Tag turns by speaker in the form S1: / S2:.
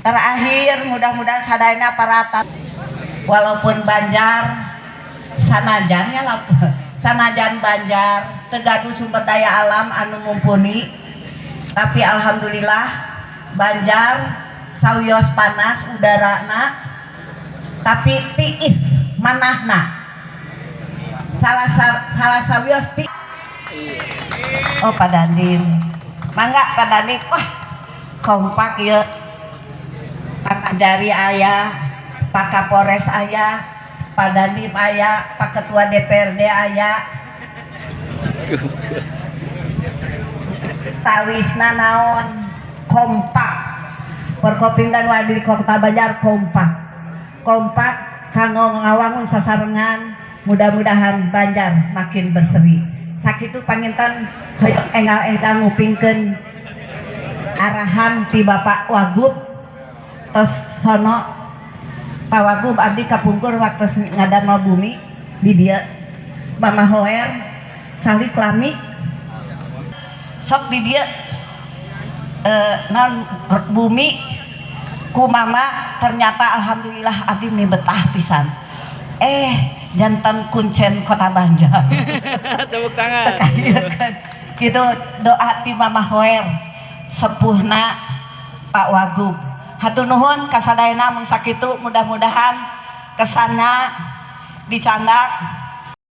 S1: Terakhir, mudah-mudahan sadayana parata, walaupun Banjar sanajannya sanajan Banjar teu gaduh sumber daya alam anu mumpuni, tapi alhamdulillah Banjar sawios panas udarana tapi tiis manahna, salah salah sawios ti. Oh, Pak Dandim, mangga Pak Dandim. Wah, kompak ya. Pak Kajari aya, Pak Kapolres aya, Pak Dandim aya, Pak Ketua DPRD aya. Tawisna naon? Kompak. Forkopimda nu di Kota Banjar kompak. Kompak kanggo ngawangun sasarengan, mudah-mudahan Banjar makin berseri. Sakitu panginten, hoyong enggal-enggal ngupingkeun arahan ti Bapak Wagub. Tos sono Pak Wagub, abdi kapungkur waktu ngadamel bumi di dieu, Mama Hoer salik lami sok di dieu, non bumi ku mama. Ternyata alhamdulillah abdi nih betah pisan, janten kuncen Kota Banjar.
S2: Tepuk tangan.
S1: Gitu doa ti Mama Hoer, sepuhna Pak Wagub. Hatur nuhun kasadayana. Mun sakitu, mudah-mudahan kesana dicandak.